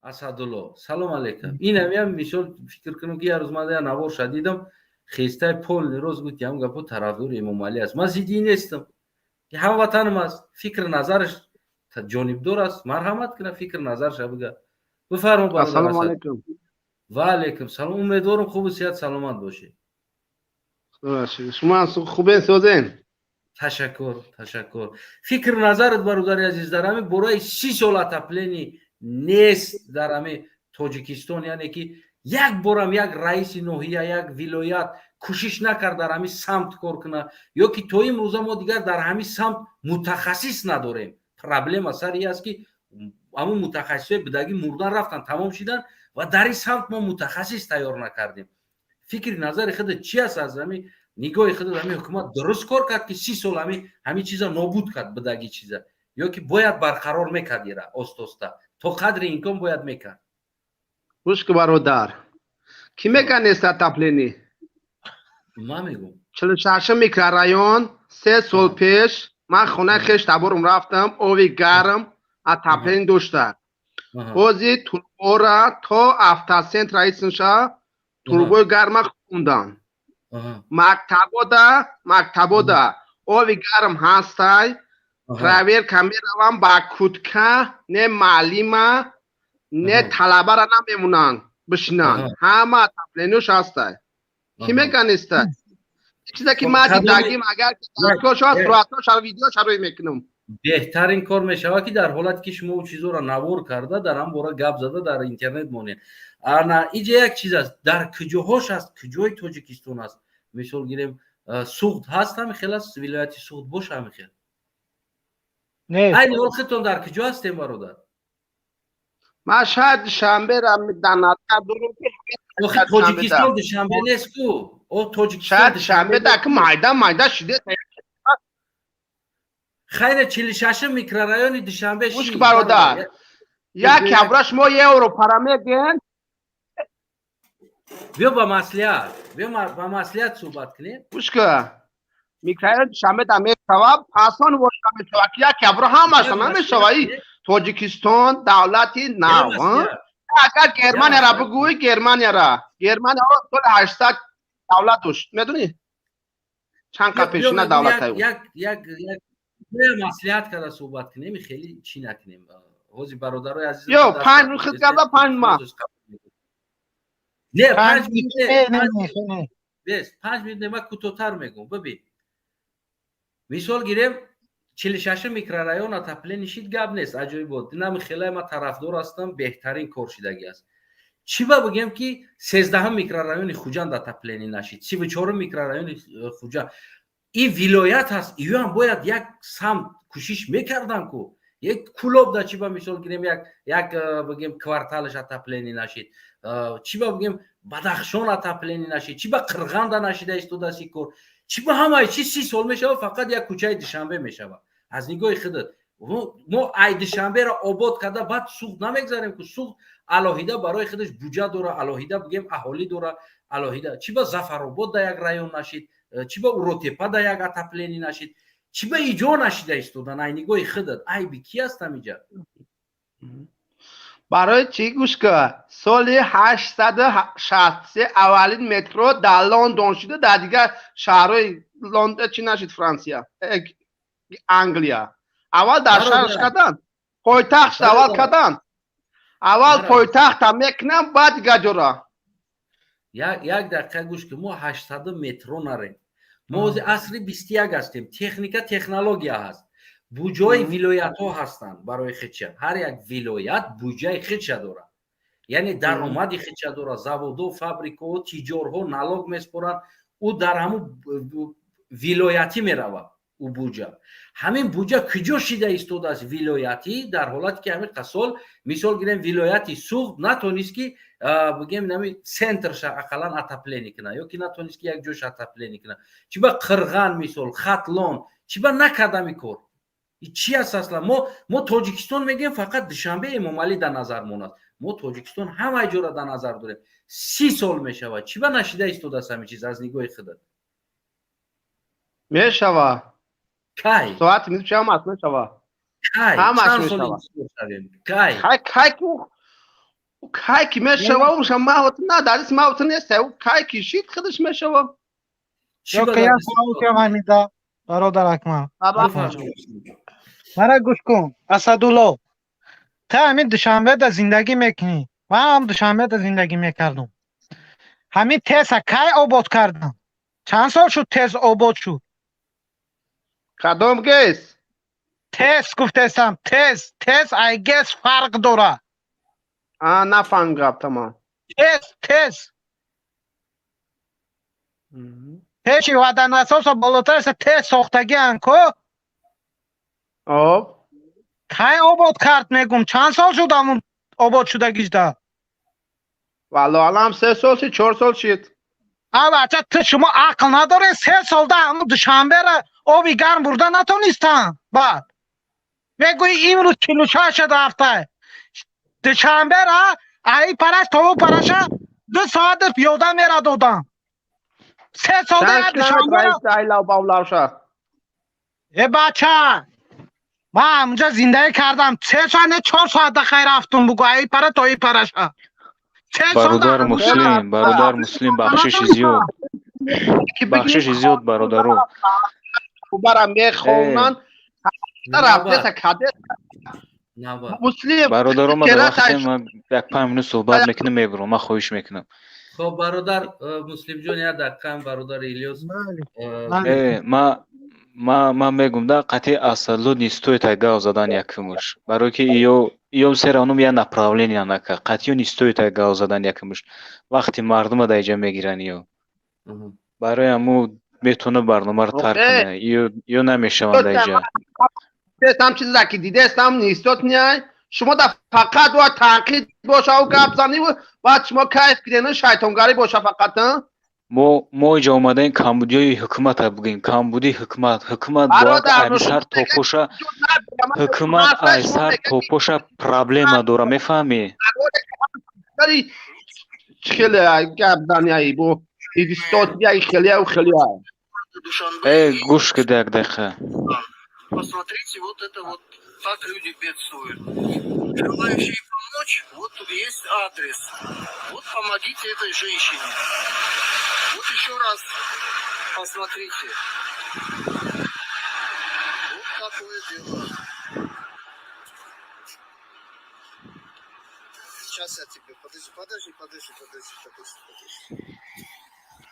Асадулло, салом алейкум. Инамиам мисол, фикр кунам, ки як рӯз ман як наворша дидам, хестай полный рост гуфт, ям гапо тарафдори Эмомалӣ аст. Ман зиддӣ нестам, ҳамватанам аст, фикр назараш ҷонибдор аст, марҳамат кунад, фикр назарша бига. Бифармо. Ассалому алайкум. Ва алайкум салом. Умедворам, хубу сиҳат, саломат бошед. Шумо хубен, созен? Ташаккур, ташаккур. Фикр назарат, бародари азиз, дар ҳамин бораи 30 сол отопление нест дар ҳамин Тоҷикистон, яъне ки як борам як раиси ноҳия, як вилоят кӯшиш накард дар ҳамин самт кор кунад, ё ки то имрӯза мо дигар дар ҳамин самт мутахассис надорем. Проблема сари аст, ки ҳамун мутахассисои будагӣ мурдан рафтан, тамом шидан ва дар ин самт мо мутахассис тайёр накардем. Фикри назари худат чи аст? Аз ҳамин нигоҳи худат, ҳамин ҳукумат дуруст кор кард, ки 30 сол ҳамин чиза нобуд кард, будагӣ чиза, ё ки бояд барқарор мекард, ира оста-оста то қадри имкон бояд мекард? Гӯш ку, бародар, кӣ мегӯяд нест отопление? Ман мегӯм. 46-м микрорайон, 3 сол пеш ман хонаи хеш таборум рафтам, ови гарм, отопление дошта. Ҳозир турбора то автоцентр раисинша турбои гарма хундан. Мактабода ови гарм ҳастай. Проверка меравам ба кутка, не маълима, не талабара намемонанд бишинанд, ҳама отопление ш ҳастай. Кӣ мегӯяд нестай? Чизе ки ман дидагим, агар шояд суратҳоша, видеоша рӯй мекунам. Беҳтарин кор мешавад, ки дар ҳолате ки шумо чизоро навор карда, дар ҳам бора гап зада, дар интернет монед. Ана иҷа як чиз аст: дар куҷоҳош аст, куҷои Тоҷикистон аст? Мисол гирем, Суғд ҳаст, ҳами хел аст, вилояти Суғд боша ҳами хел? Айни ҳол худтон дар куҷо ҳастем, бародар? Ман шаҳр Душанбера дар назар дорам ки. Охи, Тоҷикистон Душанбе нест ку, о Тоҷикистон. Шаҳр Душанбе да ки майда майда шиде. Хайре, 46-м микрорайони Душанбе. Гӯш, бародар, як кабра шумо евро пара мегӯянд. Биё ба маслиҳат, биё ба маслиҳат суҳбат кунем. Гӯш ка, микрорайон Душанбе да мешава, пасон воша мешава, ки як кабра ҳамаша намешава. И Тоҷикистон давлати нав. Агар Германияра бигӯӣ, Германияра, Германия соли 800 давлат дошт, медонӣ, чанд қад пешина давлатай. Маслиҳат карда суҳбат кунем, хеле чӣ накунем ҳозир, бародарои азиз. Ё панҷ хид карда, панҷ ма. Не, 5 минут, 5 минут не, ман кӯтоҳтар мегӯм. Бибин, мисол гирем, 46 микрорайон отопление шид, гап нест, аҷоибот, инами хеле ман тарафдор ҳастам, беҳтарин кор шидагӣ аст. Чӣ ба бигем, ки 13-ҳам микрорайони Хуҷанд отопление нашид, 34-ум микрорайони Хуҷанд? Ин вилоят ҳаст, иёам бояд як самт кӯшиш мекардан ку. Як Кулоб да чӣ ба, мисол гирем, як бигем, кварталаш отопление нашид? Чӣ ба, бигем, Бадахшон отопление нашид? Чӣ ба Қирғанда нашида истодааст ин кор? Чӣ ба ҳамаи чи 30 сол мешавад, фақат як кӯчаи Душанбе мешавад? Аз нигоҳи худат, мо ай Душанберо обод карда, баъд Суғд намегзарем ку. Суғд алоҳида барои худаш буҷа дора, алоҳида, бигем, аҳолӣ дора, алоҳида. Чӣ ба Зафаробод да як район нашид? Чӣ ба Уротепа да як отопление нашид? Чӣ ба иҷо нашида истодан? Ай нигоҳи худат, айби ки аст ҳамиҷа? Барои чӣ? Гӯш ка, соли 863 аввалин метро дар Лондон шуда, дар дигар шаҳрҳои Лондон чӣ нашид? Франсия, Англия аввал дар шаҳрш карданд, пойтахт аввал карданд, аввал пойтахта мекунам, баъд дигар ҷора. Як дақиқа гӯш ки, мо 800 метро нарем. Мо ҳозир асри 21 ҳастем, техника, технология ҳаст, буҷои вилоятҳо ҳастанд барои худша. Ҳар як вилоят буҷаи худша дорад, яъне даромади худша дорад, заводо, фабрикаҳо, тиҷорҳо налог меспоранд, ӯ дар ҳамун вилоятӣ меравад. Ӯ буҷа, ҳамин буҷа куҷо шида истодааст вилоятӣ, дар ҳолате ки ҳамин қасол, мисол гирем, вилояти Суғд натонист, ки, бигем, нами центрша ақаллан отопление кунад, ё ки натонист, ки як ҷош отопление кунад? Чӣ ба Қирған, мисол, Хатлон, чӣ ба накард ҳамин кор? Чи аст аслан? Мо Тоҷикистон мегӯем, фақат Душанбе, Эмомалӣ дар назар монад. Мо Тоҷикистон ҳамаи ҷора дар назар дорем. 30 сол мешавад, чӣ ба нашида истодааст ҳамин чиз, аз нигоҳи худат? Мешава. Кай? Соати ҳамаш мешава. Кай? Ҳамаш Чанд сол мешава. интизор шавем, кай? Кай, кай ку. Кай ки мешава, уша маҳот на дарис маҳот нест, кай ки шид худаш мешава. Ё ки як савол ҳамида, бародар Акмал. Мара гӯш кун, Асадулло. Та ҳамин Душанбеда зиндагӣ мекунӣ. Ман ҳам Душанбеда зиндагӣ мекардум. Ҳамин ТЭСа кай обод кардам? Чанд сол шуд ТЭС обод шуд? Кадом ГЭС? ТЭС гуфтесам, ТЭС, ТЭС ай ГЭС фарқ дора. А, нафаҳмидам, тамом. ТЭС, ТЭС. Пеши водонасоса болотараса ТЭС сохтагиан ко? Об. Кай обод кард мегум? Чанд сол шуд ҳамун обод шудагижда? Валло алам 3 сол шид, 4 сол шид. А бача, ту шумо ақл надоред, 3 солда ҳамун Душанбера оби гарм бурда натонистанд. Баъд мегӯӣ имрӯз 46 рафта. Душанбера ай параш то ӯ параша 2 соат пиёда мерадодам. 3 солда Душанбера. Э бача, ман ҳамунҷа зиндагӣ кардам. 3 соат не 4 соат да хайр рафтум бугӯ ай пара то и параша. Бародар Муслим, бародар Муслим, бахшиши зиёд. Бахшиши зиёд, бародаро. Бара мехонанд. Бародаро, ма дар вақте ма як 5 минут суҳбат мекунам, мебурам, ман хоҳиш мекунам. Хоб, бародар Муслимҷон, як дақиқа, бародар Илёс. Ма мегум да қатъи Асадло не стоит гав задан якумуш. Барои ки ё все равно я направление нака. Қатъиё не стоит гав задан якумуш. Вақти мардума да иҷа мегиранд ё. Барои ҳаму метавона барномаро тарк кунад. Ё намешаванд да иҷа. Дидестам чизе ки дидестам нистот ниай. Шумо да фақат ва танқид боша ва гап занӣ баъд шумо кайф кунед, шайтонгарӣ боша фақат. Мо иҷа омадаем камбудиҳои ҳукумата бигӯем. Камбудии ҳукумат. Ҳукумат бояд айсар топоша, ҳукумат айсар топоша проблема дора, мефаҳмӣ? Хеле гап занӣ бо истот яй хеле хеле. Гӯш кида як дақиқа. Посмотрите, вот это вот так люди бедствуют. Желающие помочь, вот тут есть адрес. Вот помогите этой женщине. Вот еще раз посмотрите. Вот такое дело. Сейчас я тебе... Подожди, подожди, подожди, подожди, подожди, подожди.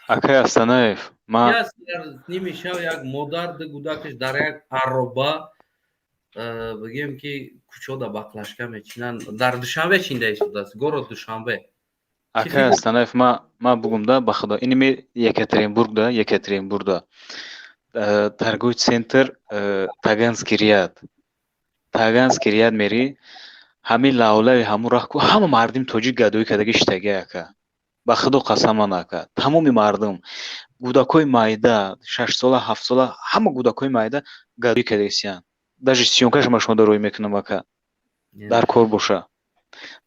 Акай Астанаев, ма... Ними шав як модар ду гудакаш дар як ароба, бигем ки кучода баклашка мечинанд. Дар Душанбе чинда истодааст, город Душанбе. Акай Астанаев, ма бугум да, ба худо, иними Екатеринбургда, Екатеринбургда. Торговый центр Таганский ряд. Таганский ряд мери, ҳамин лавлави ҳамун раҳ ку ҳама мардим тоҷик гадоӣ кардаги иштаги ака. Ба худо қасаман ака. Тамоми мардум, гудакҳои майда, 6 сола, 7 сола, ҳама гудакҳои майда гадоӣ кардагисиянд. Даже съёмкаш ма шумо дароӣ мекунам ака. Дар кор боша.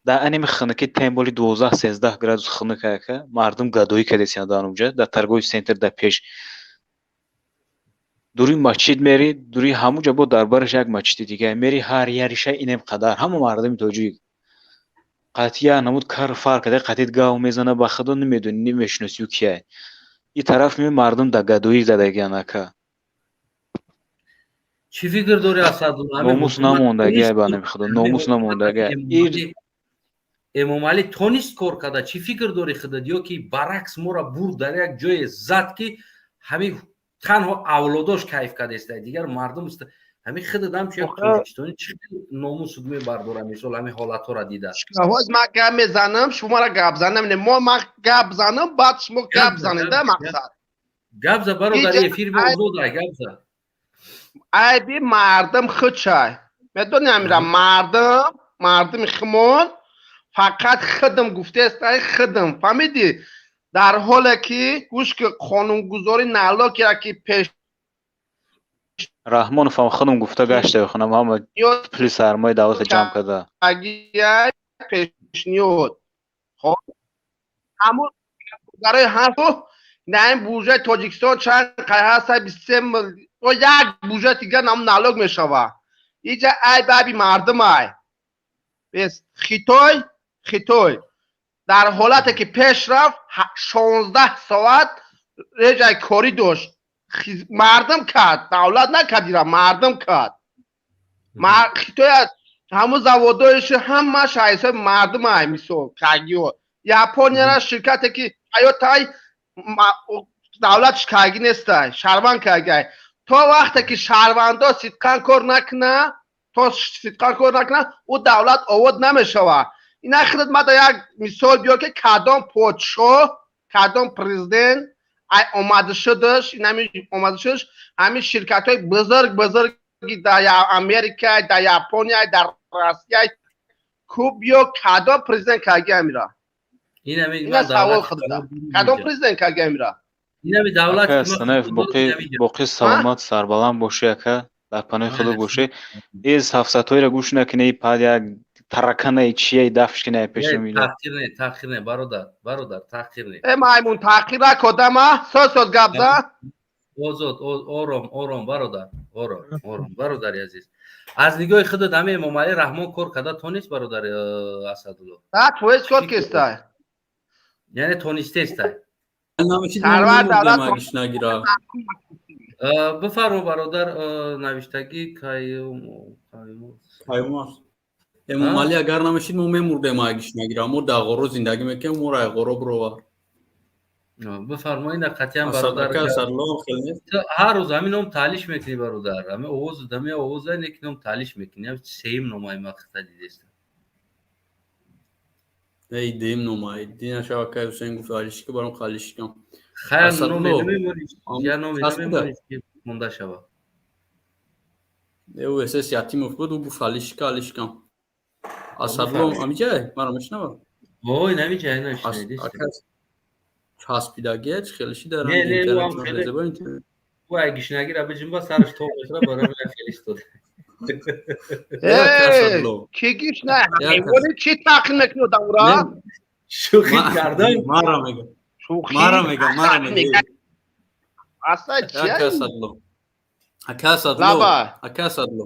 Дар аними хунукӣ темболи 12-13 градус хунук ака, мардум гадоӣ кардагисиянд дар онҷа, дар торговый центр дар пеш. Дури масҷид мери, дури ҳамунҷа бо дар бараш як масҷиди дига мери, ҳар яриша инем қадар, ҳама мардуми тоҷик. Қатъия намуд кар фарқ карда, қатъит гав мезана, ба худо намедонӣ, намешиносӣ ӯ кияй. И тараф меои мардум дар гадоӣ задагиан ака. Чӣ фикр дорӣ, Асадулло? Номус намондагиай ба нами худо, номус намондагиай. Эмомалӣ тонист кор карда, чӣ фикр дорӣ худат? Ё ки баръакс моро бурд дар як ҷое зад, ки ҳамин танҳо авлодош кайф кардаиста, дигар мардум ҳамин худат ҳам чу як тоҷикистони чӣ номусуд мебардора, мисол ҳамин ҳолатҳоро дида? Ҳоз ман гап мезанам, шуморо гап занам, мо ман гап занам, баъд шумо гап занед, мақсад. Гап за, бародар, эфир озода, гап за. Айби мардум худшай. Медони амира мардум, мардуми химон фақат худам гуфтаестай, худам. Фаҳмидӣ? Дар ҳоле ки гӯш ки қонунгузорӣ налогера ки пеш Раҳмонов ҳам худам гуфта гашта бихонам, ҳама пули сармояи давлата ҷамъ карда. Пешниҳод. Хоб ҳамун барои ҳарфу на ин буҷаи Тоҷикистон чанд қай ҳаста, 23 як буҷа дигар нам налог мешава. Иҷа айб айби мардум ай. Бес Хитой Хитой дар ҳолате ки пеш рафт, 16 соат реҷаи корӣ дошт. Мардум кард, давлат накард, ира мардум кард. Хитой ҳамун заводоиш ҳамаш ҳисоби мардум ай, мисол кагиё. Японияра ширкате ки ҳаётай, давлатш каги нестай, шаҳрванд кагай. То вақте ки шаҳрвандо сидқан кор накуна, то сидқан кор накуна, ӯ давлат овод намешавад. Ина худат мада як мисол биёр, ки кадом подшоҳ, кадом президент ай омада шудаш, инами омада шудаш, ҳамин ширкатҳои бузург бузурги дар Америка, дар Япония, дар Россия ку биё, кадом президент каги амира? Ина савол худда, кадом президент каги амира? Инами давлат. Санаев, боқӣ саломат, сарбаланд бошӣ, ака, дар паноҳи Худо бошӣ. Э, сафсатҳоеро гӯш накунӣ, пад як тараканаи чияи дафш кинай пеши милод. Таҳқир не, таҳқир не, бародар, бародар, таҳқир не. Э, маймун, таҳқир накодама, соз соз гап за. Озод, ором, ором, бародар, ором, ором, бародари азиз. Аз нигоҳи худат ҳами Эмомалӣ Раҳмон кор карда тонист, бародари Асадулло? Твои кор кистай. Яъне тонистестай? Сарвар давлат. Бифармо, бародар, навиштагӣ. Каюмарс. Эмомалӣ агар намешид, мо мемурдем агиш нагира. Мо дар ғоро зиндагӣ мекунем, моро ай ғоро бировар. Бифармо, ина қатъиян, бародар, ҳар рӯз ҳамин ном таълиш мекунӣ, бародар. Ҳами овоз дами овоза неки ном таълиш мекунӣ. Сеюм номаи ма хита дидеста. Эй, дем номай дина шава, кай Ҳусейн гуфт алишика, баром қалишикам. Хайр, номе намемонӣ, я номе намемонӣ, ки монда шава. Ӯ СС Ятимов буд, ӯ гуфт алишика, алишикам. Асадло амиҷай маро мешунавад? Ой, намиҷай, нашунидӣ. Часпидагия чи хелиши дар Не, не, ӯ ай гишнагира биҷунба, сараш тоб мехӯра, барои хеле истода. Ки гишна? Ҳайвони чӣ таъқиб мекунӣ одамра? Шӯхӣ кардам. Мара мега, мара мега, мара мега. Аса чи? Ака Асадло, ака Асадло, ака Асадло,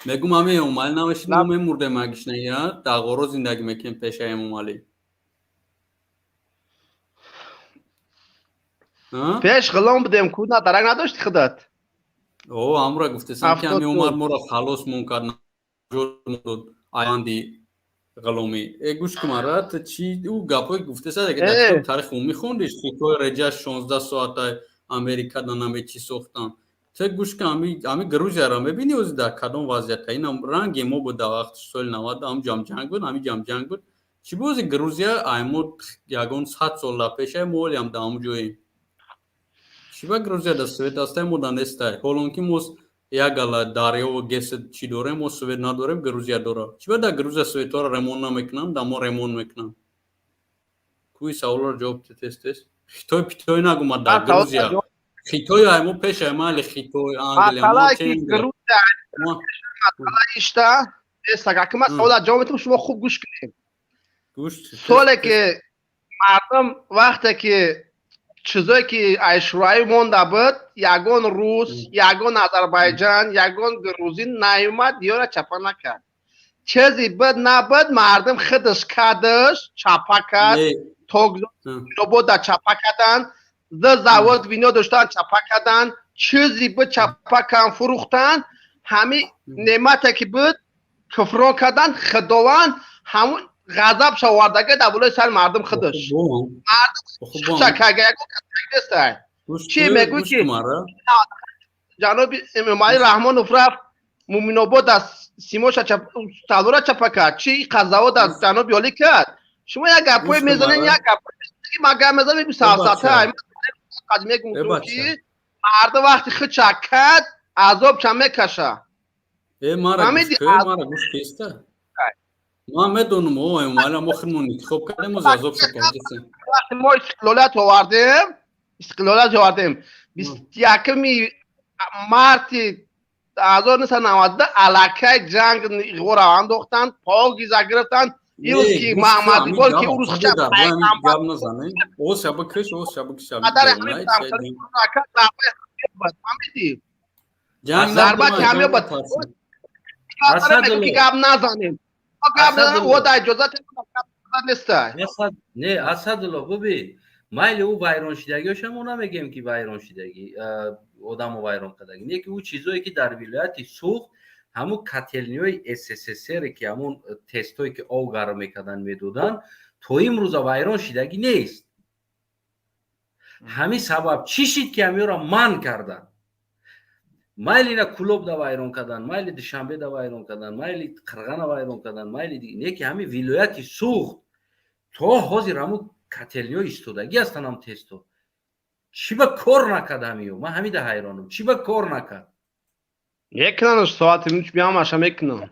мегум, ами Эмомалӣ намешид, мо мемурдем агишнагира, дар ғоро зиндагӣ мекунем пешаи Эмомалӣ. Пеш ғулом будем ку, на дарак надошти худат? О, амра гуфтесам, ки ами омад, моро халос мон кард, дод аянди ғуломӣ. Э, гӯш кун мара, ту чи ӯ гапҳое гуфтеса, ки дар китоби таърихи умумӣ хондиш, Хитой реҷаш 16 соата, Америка да наме чӣ сохтан. Ту гӯш кун, ами Грузияро мебинӣ, ози дар кадом вазъията? Инам ранги мо буд дар вақти соли 90, ҳамҷам ҷанг буд, ҳамиҷам ҷанг буд. Чӣ бози Грузия ай мо ягон 100 сол дар пешай, мо ҳолиам дар ҳамун ҷоем. Чӣ ба Грузия дар свет астай, мо да нестай? Ҳолон ки мо як гала дарёву ГЭС чӣ дорем, мо свет надорем, Грузия дорад. Чӣ ба дар Грузия светҳоро ремонт намекунанд, дар мо ремонт мекунанд? Кӯи саволро ҷавоб те, тез тез. Хитой питой нагумад, дар Грузия Хитой ай мо пешай, майли, Хитой, Англия. Масъалае ки Грузия ишта нестак. Ма савола ҷавоб метам, шумо хуб гӯш кунед. Соле ки мардум, вақте ки чизое ки ай Шӯравӣ монда буд, ягон рус, ягон Озарбойҷан, ягон грузин наёмад, ёра чапа накард. Чизе буд набуд, мардум худаш кардаш, чапа кард. Тогзобота чапа карданд, д завод вино доштан, чапа карданд, чизе буд чапа кан, фурӯхтанд. Ҳами неъмате ки буд, куфрон карданд. Худованд ҳамун ғазаб шавардага дар болои сари мардум худаш. Мардум чӣ мегӯй, ки ҷаноби Эмомалӣ Раҳмонов рафт Муминобод аз симоша талора чапа кард, чӣ қазавод аз ҷаноби олӣ кард? Шумо як гапҳое мезанед, як гапҳое ма гап мезанем, мегӯ сафсата. Мегӯм, ки мардум вақти худша кард, азобча мекаша. Мара гӯш кеста. Ман медонам, о, Эмомалӣ мо худмон интихоб кардем, оз азоб шакардесем. Вақти мо истиқлолият овардем, истиқлолият овардем 21-ми марти 1990, аллакай ҷанг иғворо андохтанд, погиза гирифтанд. Ирӯз ки Маҳмадиқбол, ки урӯз гап назанем, о шаба киш, о шаба киш. Фаҳмидӣ, зарба ки ҳамёбад, ки гап назанем, гап назанем, о да иҷозат. нестай. Не, Асадулло, бубин, майли, ӯ вайроншидагиошам мо намегем, ки вайроншидагӣ, одамо вайрон кардагӣ не, ки ӯ чизое ки дар вилояти Суғд, ҳамун котельный ҳои СССР, ки ҳамун тестое ки об гарм мекарданд, медоданд, то имрӯза вайрон шидагӣ нест. Ҳамин сабаб чӣ шид, ки ҳамиёро манъ карданд? Майли, ина Кулобда вайрон карданд, майли, Душанбеда вайрон карданд, майли, Қирғана вайрон карданд, майли, не ки ҳамин вилояти Суғд то ҳозир ҳамун котельный ҳо истодагӣ ҳастанд. Ҳам тесто чӣ ба кор накард ҳамиё? Ман ҳамида ҳайронам, чӣ ба кор накард? Мекунанд, соати минуч биамаша мекунанд,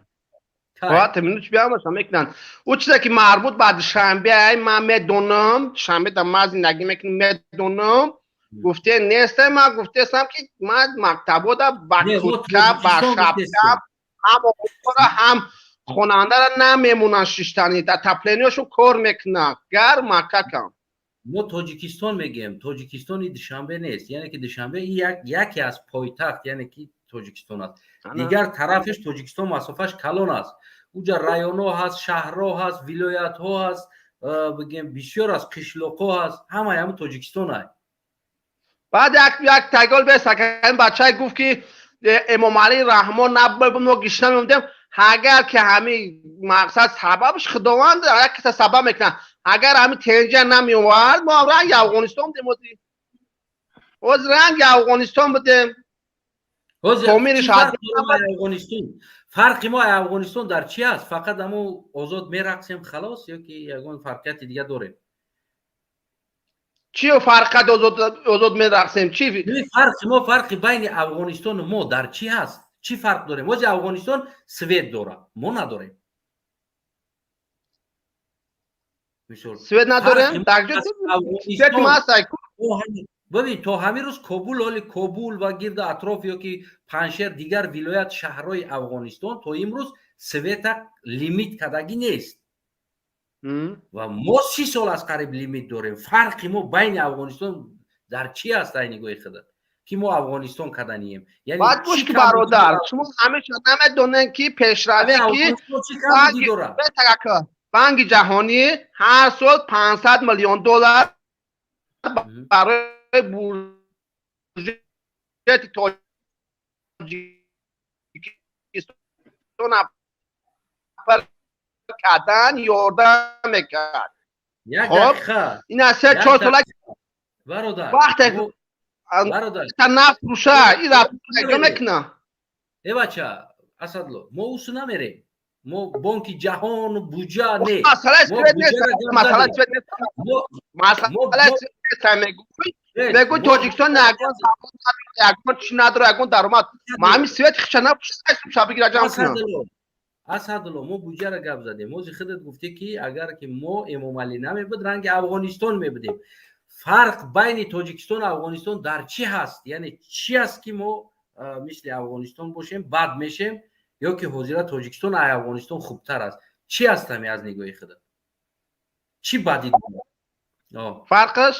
соати минуч биамаша мекунанд. Ӯ чизе ки марбут ба Душанбе, ай, ман медонам, Душанбе да ман зиндагӣ мекунам, медонам. Гуфте несте, ман гуфтесам, ки ман мактабода ба куртка, ба шапка ҳам омӯзгора, ҳам хонандара намемонанд шиштани, отопление шон кор мекунанд, гарм макакам. Мо Тоҷикистон мегӯем, Тоҷикистони Душанбе нест, яъне ки Душанбе яке аз пойтахт, яъне ки Тоҷикистон аст. Дигар тарафеш Тоҷикистон масофаш калон аст, уҷа районҳо ҳаст, шаҳрҳо ҳаст, вилоятҳо ҳаст, бигем, бисёр аст, қишлоқҳо ҳаст, ҳамаи ҳамн Тоҷикистон ай. Баъд як тагол бесакан бачае гуфт, ки Эмомалӣ Раҳмон набо, мо гишна мемондем. Агар ки ҳамин мақсад сабабш Худованд як каса сабаб мекунад, агар ҳамин тенҷа намеовард, мо ранги Афғонистон будем. Ҳозир ранги Афғонистон будем. Фарқи мо Афғонистон дар чи аст? Фақат ҳамо озод мерақсем, халос, ё ки ягон фарқияти дига дорем? Чи фарқат? Озод мерақсем, чи? Фарқи мо, фарқи байни Афғонистону мо дар чӣ ҳаст? Чӣ фарқ дорем? Ҳозир Афғонистон свет дорад, мо надорем. Свет надорем. Бибин, то ҳамин рӯз Кобул, ҳоли Кобул ва гирду атроф ё ки Паншер, дигар вилоят, шаҳрҳои Афғонистон то имрӯз света лимит кардагӣ нест ва мо 30 сол аз қариб лимит дорем. Фарқи мо байни Афғонистон дар чӣ аст, ай нигоҳи худат, ки мо Афғонистон карданием? Баъд гӯш ки, бародар, шумо ҳамеша намедонед, ки пешраве ки Банки Ҷаҳонӣ ҳар сол 500 миллион доллар барои буҷети Тоҷикистон кардан ёрдам мекард. Хоб, ин аз се чор сола вақте нафт фурӯша ира мекуна. Э, бача Асадло, мо усу намерем, мо Бонки Ҷаҳону буҷа не. Мегӯй, Тоҷикистон ягон ягон чи надора, ягон даромад. Ма ҳамин свет хича напушабигира ҷамъ кунам. Асадулло, мо буҷаро гап задем. Ҳозир худат гуфтӣ, ки агар ки мо Эмомалӣ намебуд, ранги Афғонистон мебудем. Фарқ байни Тоҷикистону Афғонистон дар чӣ ҳаст? Яъне чӣ аст, ки мо мисли Афғонистон бошем, бад мешем, ё ки ҳозира Тоҷикистон ай Афғонистон хубтар аст? Чӣ аст ҳами аз нигоҳи худат, чӣ бадӣ? Фарқаш,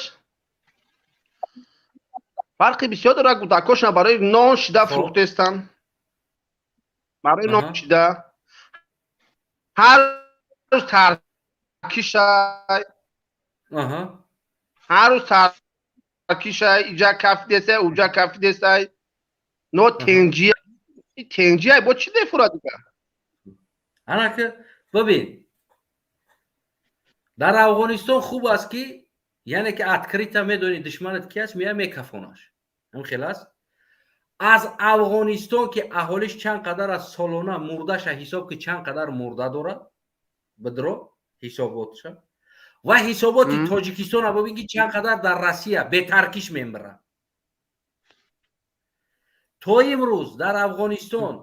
фарқи бисёр дорад. Кӯдакошна барои нон шида фурӯхтестанд, барои нон шида ҳар рӯз таркишай, ҳар рӯз таркишай, иҷа кафидесай, уҷа кафидесай, но тенҷи, тенҷиай бо чӣ мефурад дига? Анака бибин, дар Афғонистон хуб аст, ки яъне ки открыто медонӣ душманат ки аст, мея мекафонаш, ҳам хел аст. Аз Афғонистон, ки аҳолиш чанд қадар аст, солона мурдаша ҳисоб ки, чанд қадар мурда дорад, бидро ҳисоботша ва ҳисоботи Тоҷикистона бибин, ки чанд қадар дар Россия бетаркиш мемирад. То имрӯз дар Афғонистон,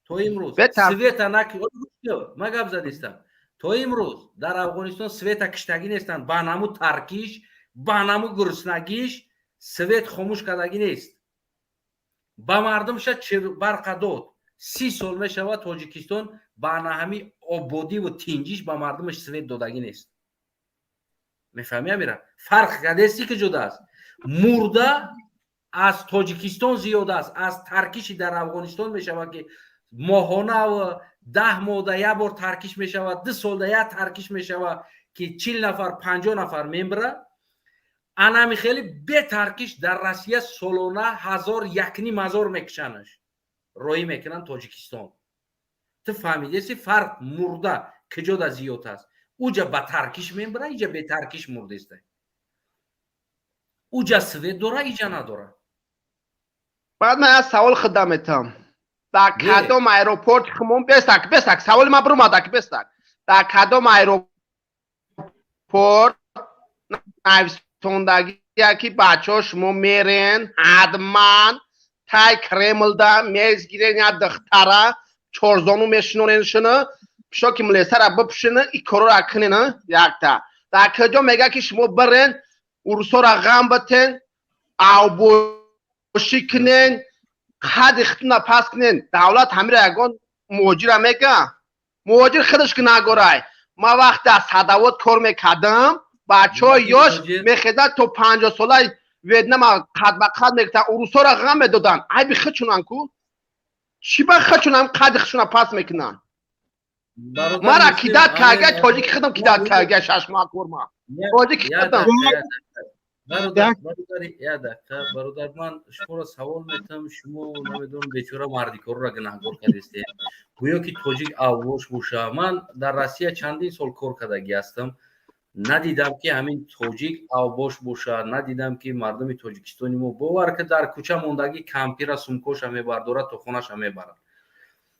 то имрӯз света на, ма гап задистам, то имрӯз дар Афғонистон света киштагӣ нестанд. Ба наму таркиш, ба наму гуруснагиш свет хомӯш кардагӣ нест, ба мардумша барқа дод. 30 сол мешавад, Тоҷикистон ба наҳами ободиву тинҷиш ба мардумаш свет додагӣ нест. Мефаҳмӣ, Амира? Фарқ кардести, ки ҷуда аст? Мурда аз Тоҷикистон зиёд аст аз таркиши дар Афғонистон мешавад, ки моҳона 10 моҳда як бор таркиш мешавад, 2 солда як таркиш мешавад. Ки 40 нафар, 50 нафар мембира. Анами хеле бетаркиш дар Россия солона ҳазор, якним ҳазор мекушанаш, роҳӣ мекунанд Тоҷикистон. Ту фаҳмидеси, фарқ мурда киҷода зиёд аст? Уҷа ба таркиш мембира, иҷа бетаркиш мурдеста. Уҷа свет дора, иҷа надора. Баъд ман як савол худам метам: дар кадом аэропорт хумон, бестак, бестак, саволи ман бурумадак, бестак, дар кадом аэропорт нависондагия, ки бачаҳо, шумо мерен, ҳатман тай Кремлда мезгирен, як духтара чорзону мешинонен, шуна пишоки млесара бипӯшена, и корора кунена? Якта дар куҷо мега, ки шумо бирен, урусора ғам битен, авбошӣ кунен, қади хитуна пас кунен? Давлат ҳамира ягон муҳоҷира мега? Муҳоҷир худаш гунаҳгорай. Ман вақте аз Садовод кор мекардам, бачаҳои ёш мехезад, то 50-солаи Ветнама қад ба қад мегуфтан, урусҳоро ғам медоданд. Айби худшунан ку, чӣ ба худшунам қади худшуна пас мекунанд? Мара кидать карга тоҷики худам, кидать карга 6 моҳ корма тоҷики худам. Бародар, як дақиқа, бародар, ман шуморо савол метам. Шумо, намедонам, бечора мардикорро гунаҳгор кардистед, гӯё ки тоҷик аввош боша. Ман дар Россия чандин сол кор кардагӣ ҳастам, надидам, ки ҳамин тоҷик авбош бошад, надидам, ки мардуми Тоҷикистони мо, бовар ки, дар кӯча мондагӣ кампира сумкоша мебардорад, то хонаша мебарад.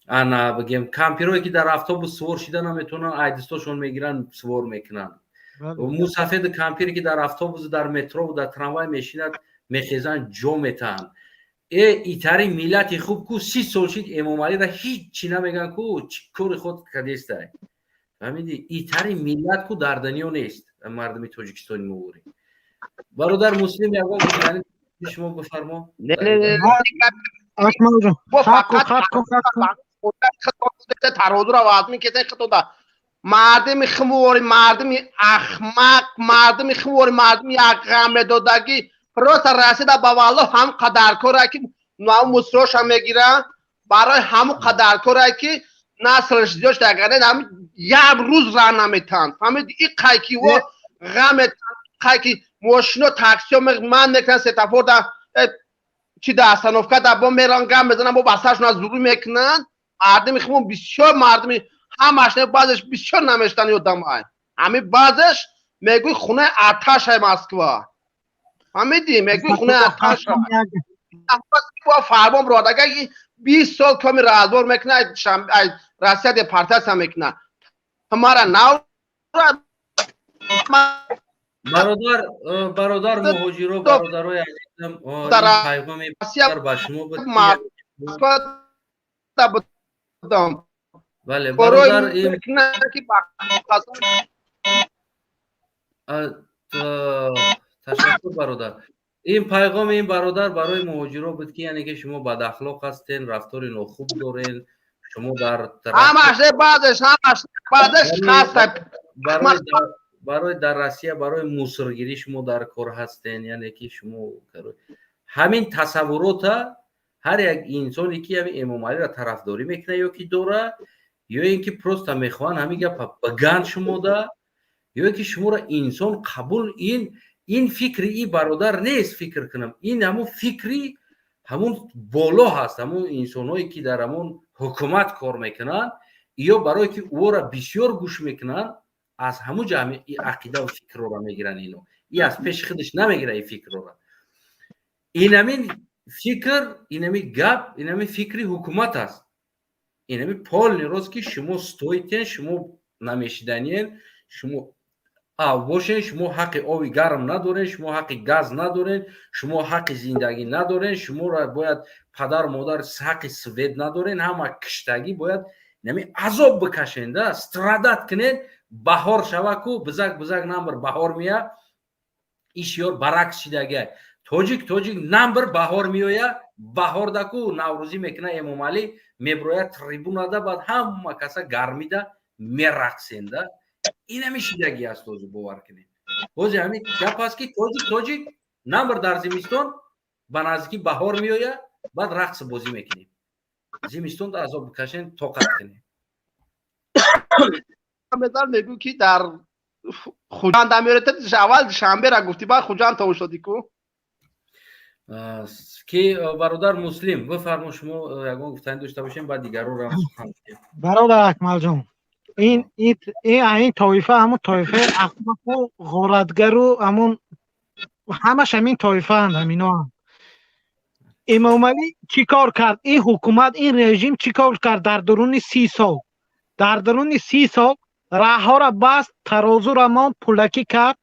Ана, бигем, кампирое, ки дар автобус сувор шида наметавонанд, айдистошон мегиранд, сувор мекунанд. Мусафеду кампире, ки дар автобусу дар метрову дар трамвай мешинад, мехезанд, ҷо метаҳанд. Э, итари миллати хуб ку, 30 сол шид, Эмомалира ҳиччи намеган ку, чӣ кори худ кадестай, фаҳмиди? Итари миллат ку дар дунё нест мардуми Тоҷикистони мо ворӣ. Бародар Муслим, ягон гуфтани шумо бифармо. Акмалҷон. Тарозура вазмин кесен хитода. Мардими хумвори, мардими ахмақ, мардими хумвори, мардими як ғам медодагӣ. Просто расида ба валло ҳам қадаркора, ки мусроша мегира, барои ҳаму қадаркора, ки наслш зиёд шуда. Агар як рӯз ра наметанд, фаҳмиди? И қайки во ғам метанд, қайки мошино, таксио ман мекунанд, светофор да чи да остановка да бо меран, гам мезананд, бо басаршон аз зурӣ мекунанд. Мардими хумон бисёр мардими ҳамаш не, баъзеш бисёр намештани одамай. Ҳами баъзеш мегӯй хонаи аташай Москва, фаҳмидӣ? Мегӯй хонаи аташа. Фармон бирод, агар 20 сол коми разбор мекуна, Россия депортация мекуна мара нав. Бародар, бародар муҳоҷиро, бародарои азизам, пайғоми ба шумо буд. Будам. Бале, бародар, ин ташаккур, бародар. Ин пайғоми ин бародар барои муҳоҷиро буд, ки яъне ки шумо бадахлоқ ҳастен, рафтори нохуб дорен, шумо дар Ҳамаш, баъзеш, ҳамаш, баъзеш хаста. Барои дар Россия барои мусоргирӣ шумо дар кор ҳастен. Яъне ки шумо ҳамин тасаввурота ҳар як инсоне, ки ҳамин Эмомалиро тарафдорӣ мекунад ё ки дора, ё ин ки просто мехоҳанд ҳамин гапа баган шумода, ё ин ки шуморо инсон қабул, ин фикри и бародар нест, фикр кунам, ин ҳамун фикри ҳамун боло ҳаст, ҳамун инсонҳое, ки дар ҳамун ҳукумат кор мекунанд, ё барое ки ӯро бисёр гӯш мекунанд, аз ҳамун ҷо ҳамин ақидаву фикрро мегиранд. Ино и аз пеши худаш намегирад ин фикрро. Инамин фикр, инами гап, инами фикри ҳукумат аст, инами полный рост, ки шумо стоитен, шумо намешиданиен, шумо бошен, шумо ҳаққи оби гарм надорен, шумо ҳаққи газ надорен, шумо ҳаққи зиндагӣ надорен, шуморо бояд падару модар, ҳаққи свет надорен, ҳама киштагӣ бояд нами азоб бикашен да страдать кунен. Баҳор шава ку, бизак бизак намбр баҳор мея, ишёр баракс шидагиа. Тоҷик, тоҷик намбр баҳор меоя, баҳордаку наврӯзӣ мекуна Эмомалӣ, меброя трибунада, баъд ҳама каса гармида мерақсенда. Инами шидагӣ аст ҳозир, бовар кунед. Ҳозир ҳамин гап аст, ки тоҷик, тоҷик намбр дар зимистон ба наздикӣ баҳор меоя, баъд рақс бозӣ мекунем. Зимистон да азоб бикашен, тоқат кунем. Мегӯ, ки дар Хуҷанд меоред, аввал Душанбера гуфтӣ, баъд Хуҷанд тавуш додӣ ку. Ки бародар Муслим, бифармо, шумо ягон гуфтанӣ дошта бошем, баъд дигарро. Бародар Акмалҷон, ин тоифа ҳамун тоифаи ахмақу ғоратгару ҳамун ҳамаш ҳамин тоифаанд, ҳаминоанд. Эмомалӣ чӣ кор кард? Ин ҳукумат, ин режим чӣ кор кард дар дуруни 30 сол? Дар дуруни 30 сол роҳҳоро баст, тарозура монд, пулакӣ кард,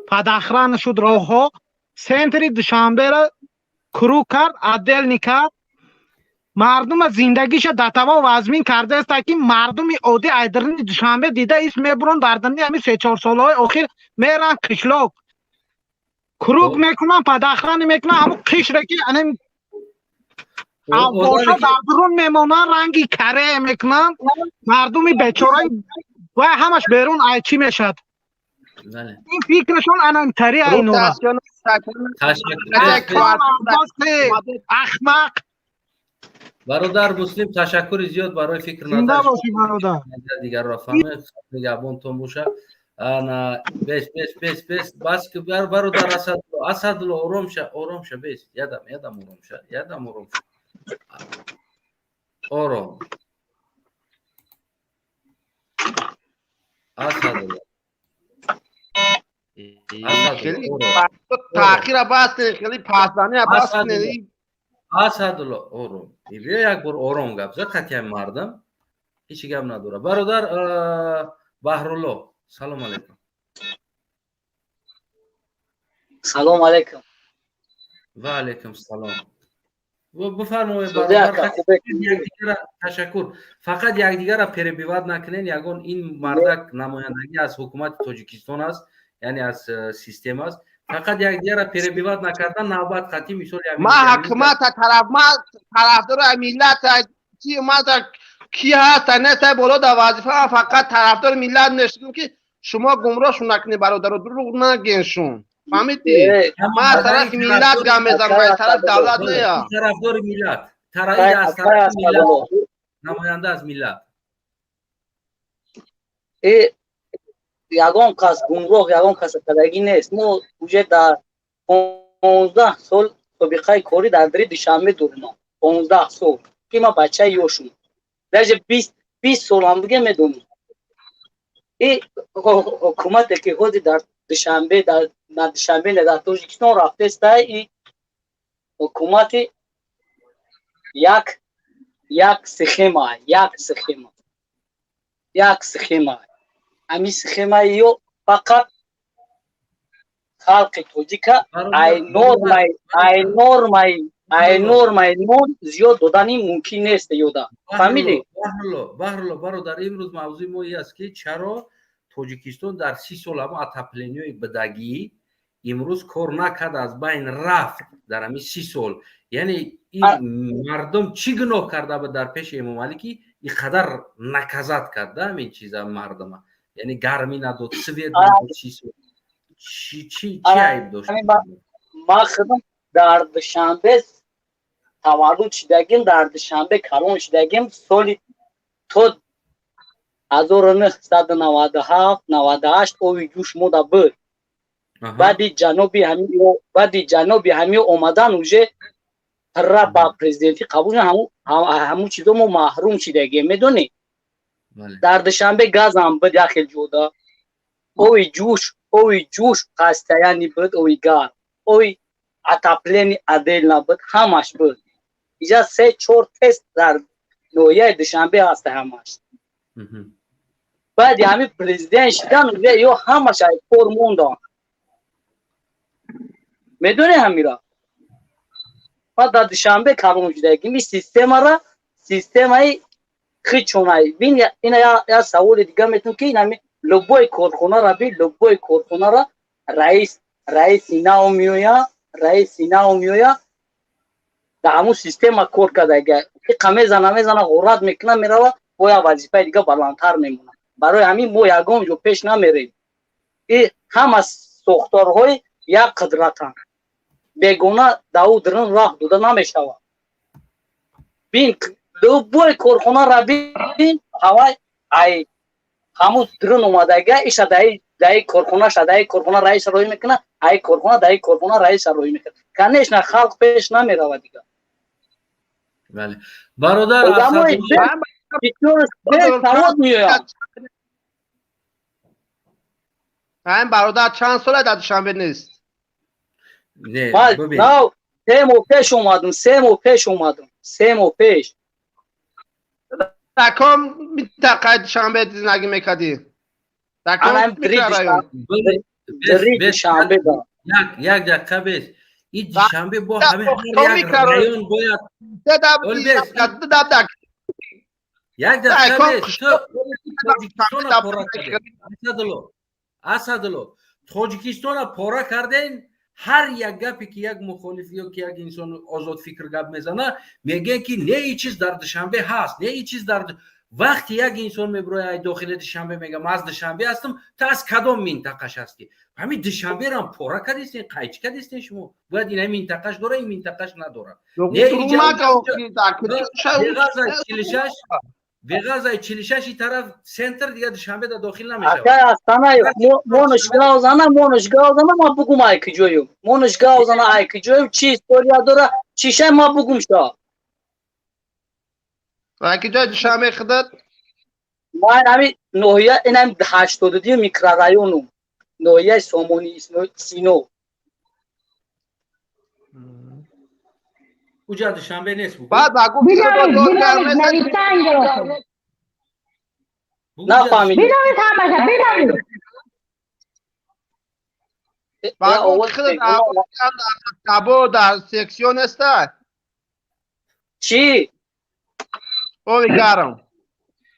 под охрана шуд роҳҳо, центри Душанберо круг кард, отдельный кард, мардума зиндагиша датаво вазмин кардааст, ки мардуми оддӣ ай даруни Душанбе дида ис мебурон. Дар даруни ҳамин 3-4 солаҳои охир меран қишлоқ, круг мекунан, под охрана мекунан, ҳамун қишре ки анам авбоша дар дурун мемонанд, ранги каре мекунанд мардуми бечора вай ҳамаш берун ай чӣ мешавад. Ин фикрашон анантари айнора ахмақ. Бародар Муслим, ташаккури зиёд барои фикр. Зинда бошӣ, бародар. Дигарро фаҳмед, нигаҳбонтон боша. Ана, бес, бес, бес, бес, бас, бародар Асадулло, Асадулло, ором ша, ором ша, бес, ядам, ядам, ором ша, ядам, ором ша, ором, Асадулло. Таъхира бас кунед, хеле пасзания бас кунед. Асадулло, ором, биё, як бор ором гап зад қатъиян, мардам ҳеҷ гап надорад. Бародар Баҳрулло, салом алейкум. Салом алейкум. Ва алейкум салом, бифармоед. Ташаккур. Фақат якдигарро перебивать накунен. Ягон ин мардак намояндагӣ аз ҳукумати Тоҷикистон аст, яъне аз система аст. Фақат якдигарро перебивать накардан, навбат қатъи мисол. Ма ҳукумата тараф, ма тарафдори миллат ки ма ки ҳаст, нест, боло дар вазифа, фақат тарафдори миллат нестам, ки шумо гумроҳшон накунед, бародаро, дурӯғ нагеншон, фаҳмидӣ? Ма аз тарафи миллат гап мезанам, аз тарафи давлат не. Тарафдори миллат, аз тарафи миллат, намоянда аз миллат. Ягон кас гумроҳ ягон каса кардагӣ нест. Мо уже дар 15 сол собиқаи корӣ дар дари Душанбе дорем, 15 сол, ки ма бачаи ёшум, даже 20 солам биге медонам. И ҳукумате ки ҳозир дар Душанбе, на Душанбе, не, дар Тоҷикистон рафтестай, и ҳукумати як схема, як схема, як схема. Ҳамин схемаи ё фақат халқи тоҷика ай нормаи нон зиёд додани мумкин нест ёда, фаҳмидӣ? Баҳрулло, бародар, имрӯз мавзӯи мо ин аст, ки чаро Тоҷикистон дар 30 сол ҳамо отоплениҳои бидагӣ имрӯз кор накард, аз байн рафт дар ҳамин 30 сол. Яъне ин мардум чӣ гуноҳ карда буд дар пеши Эмомалӣ, ки ин қадар наказать карда ҳамин чиза мардума, яъне гармӣ надод, свет надод 30 сол? Чӣ айб дошт? Ман худам дар Душанбе таваллуд шудагим, дар Душанбе калон шудагим. Соли то 1997, 98 ови ҷӯш мода буд. Баъди ҷаноби ҳамин омадан, уже пирра ба президентӣ қабул, ҳамун чизо мо маҳрум шидагем, медонӣ? Дар Душанбе газам буд, як хел ҷода ови ҷӯш постоянный буд, ови гарм, ови отопление отдельно буд, ҳамаш буд. Иҷа се чор тест дар ноҳияи Душанбе ҳаста, ҳамаш. Баъди ҳамин президент шидан ё ҳамаш ай кор мондан, медонӣ ҳамира? Баъд дар Душанбе калон шудагим, ин системара системаи хичонай бин. Ина я саволи дига метун, ки инами любой корхонара би, любой корхонара раиси нав меоя, раиси нав меоя, дар ҳамун система кор кардага, иқа мезана, мезана, ғорат мекуна, мерава, бо як вазифаи дига баландтар мемонад. Барои ҳамин мо ягон ҷо пеш намерем. И ҳама сохторҳои як қудратанд, бегона даву дрин роҳ дода намешавад. Бин, любой корхонара бин, ҳавай ай Ҳамун дрон омадага иша даи корхона даи корхона раиса роҳӣ мекунад, ай корхона даи корхона раиса роҳӣ мекунад. Конечно, халқ пеш намеравад дига. Бале. Бародар савод меояд. Ҳамин бародар чанд сола дар Душанбе нест? Не, нав 3 моҳ пеш омадам, 3 моҳ пеш омадам, 3 моҳ пеш. Дар ком минтақаи Душанбе зиндагӣ мекардӣ? Дар ком микрорайон? Душанбе. Як дақиқа бес. Ин Душанбе бо ҳамин ҳар як район бояд як дақиқа бес. Ту Тоҷикистона пора кардем. Асадулло, Асадулло, Тоҷикистона пора кардем. Ҳар як гапе ки як мухолиф ё ки як инсон озодфикр гап мезана, мегӯянд ки не, ин чиз дар Душанбе ҳаст, не, ин чиз дар. Вақте як инсон мебирояд ай дохили Душанбе, мегӯям, аз Душанбе ҳастам, ту аз кадом минтақаш ҳастӣ? Ҳамин Душанберам пора кардистен, қайчи кардистен шумо. Бояд ин минтақаш дора, ин минтақаш надорад. Беғарз ай 46 тараф центр дига Душанбе да дохил намешавад. Акай Астанаев, монуш гавзана, монуш гавзана, ма бугум ай киҷоюм. Монуш гавзана ай киҷоюм, чи история дора, чи шай ма бугум ша. Ай киҷои Душанбе худат? Ман ҳамин ноҳия, инам 82 микрорайонум. Ноҳияи Сомони Сино. Уҷа Душанбе нест бугу. Баъд ба гуфт Нафаҳмидем. Бинавис ҳамаша, бинавис. Ба гуфт худат табо дар сексион неста? Чӣ? Ови гарм.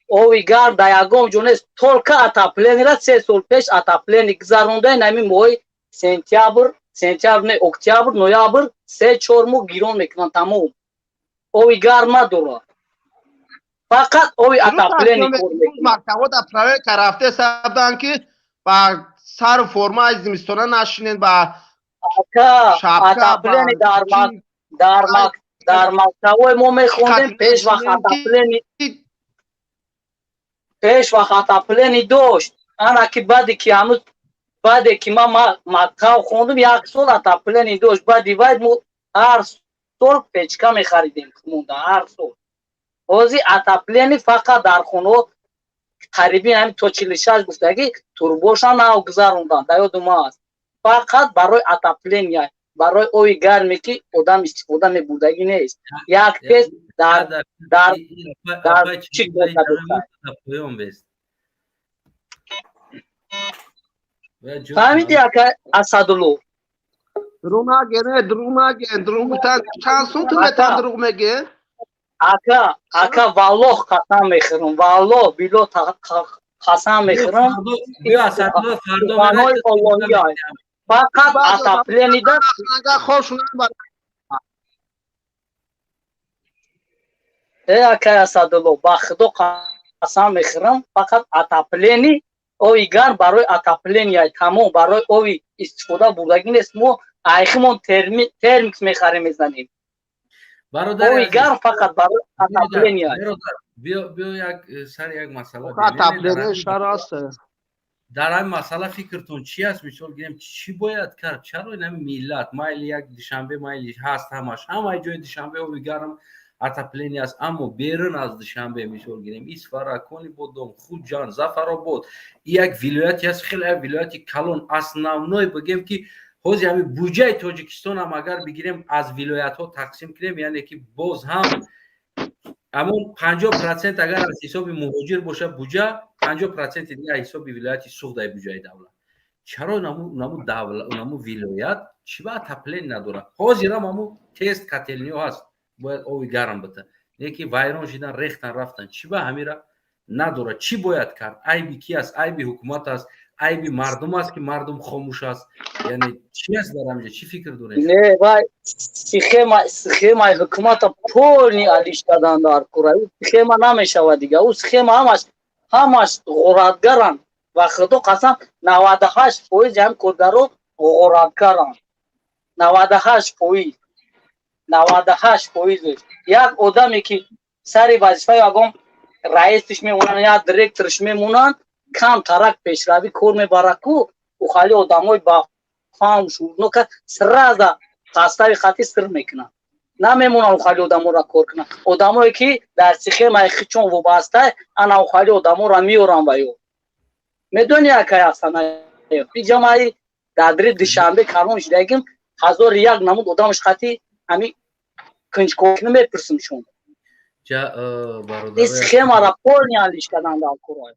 Ови гарм дар ягон ҷо нест. Только отоплениеро 3 сол пеш отопление гузарондаем, ҳамин моҳи сентябр, сентябр не, октябр, ноябр, 3-4 моҳ гирон мекунанд, тамом. Ови гарм надорад. Фақат ови отопление кор мекунад. Мактабҳо дар проверка рафта сабдан ки ба сару формаи зимистона нашинед, ба шапка, отопление дар мактабҳои мо мехондем, пеш вақт отопление, пеш вақт отопление дошт. Ана ки баъде ки ҳанӯз баъде ки ман мактаб хондум, як сол отопление дошт. Баъди вай мо ҳар сол печка мехаридем монда, ҳар сол. Ҳозир отопление фақат дар хонаҳо қариби ҳамин то 46 гуфтагӣ турбоша нав гузарондан, дар ёдум аст. Фақат барои отопление, барои ови гарме ки одам истифода мебурдагӣ нест. Як тез дар дар дар чӣ фаҳмидӣ, ака Асадулло? Дурӯғ наге, не, дурӯғ наге, дурӯғ гуфтан чанд сум ту метан дурӯғ меге? Ака, ака, валлоҳ қасам мехӯрам, валлоҳ било қасам мехӯрам. Суханҳои Аллоҳӣ фақат отоплениеда э акай Асадулло, ба Худо қасам мехӯрам, фақат отопление ови гарм барои отопление тамом, барои ови истифода бурдагӣ нест. Мо айхимон термикс мехарем, мезанем. Ови гарм фақат барои отопление. Биё, биё, як сари як масъала. Отопление шаро аст. Дар ҳамин масъала фикртон чи аст? Мисол гирем, чӣ бояд кард? Чаро ин ҳамин миллат майли як Душанбе майли ҳаст, ҳамаш ҳамаи ҷои Душанбе ови гарм отопление аст, аммо берун аз Душанбе, мисол гирем, Исфара, Конибодом, Хуҷанд, Зафаробод, як вилояте аст, хеле як вилояти калон, основной бигем ки ҳозир ҳамин буҷаи Тоҷикистон ҳам агар бигирем, аз вилоятҳо тақсим кунем, яъне ки боз ҳам ҳамон 50% агар аз ҳисоби муҳоҷир бошад буҷа, 50% дига аз ҳисоби вилояти Суғд ай буҷаи давлат. Чаро наму давлат, наму вилоят чӣ ба отопление надорад? Ҳозирам ҳаму тест котелниё ҳаст, бояд ови гарм бита, лекин вайрон шидан, рехтан, рафтан. Чӣ ба ҳамира надорад? Чӣ бояд кард? Айби ки аст? Айби ҳукумат аст? Айби мардум аст ки мардум хомӯш аст? Яъне чӣ аст дар ҳаминҷа? Чӣ фикр доред? Не, вай схемаи ҳукумата полни алиш кардан дар кура. Ӯ схема намешавад дига. Ӯ схема ҳамаш ғоратгаранд. Ва Худо қасам, 98% ҳам коргаро ғоратгаранд. 98%. 98%. Як одаме ки сари вазифаи ягон раисиш мемонанд, як директорш мемонанд, Кам тарак пешравӣ кор мебарад ку, ухали одамои ба фаҳм шуурнока сразу пастави хати сир мекунанд, намемонанд ухали одаморо кор кунанд. Одамое ки дар схемаи хичон вобаста, ана ухали одаморо меоранд. Ва ё медони, акай Асанаев, иҷамаи дадри Душанбе калон шидагим, ҳазори як намуд одамаш хати ҳами кунҷкокӣ мепурсим шон. Схемара полный алиш кардан дар кора.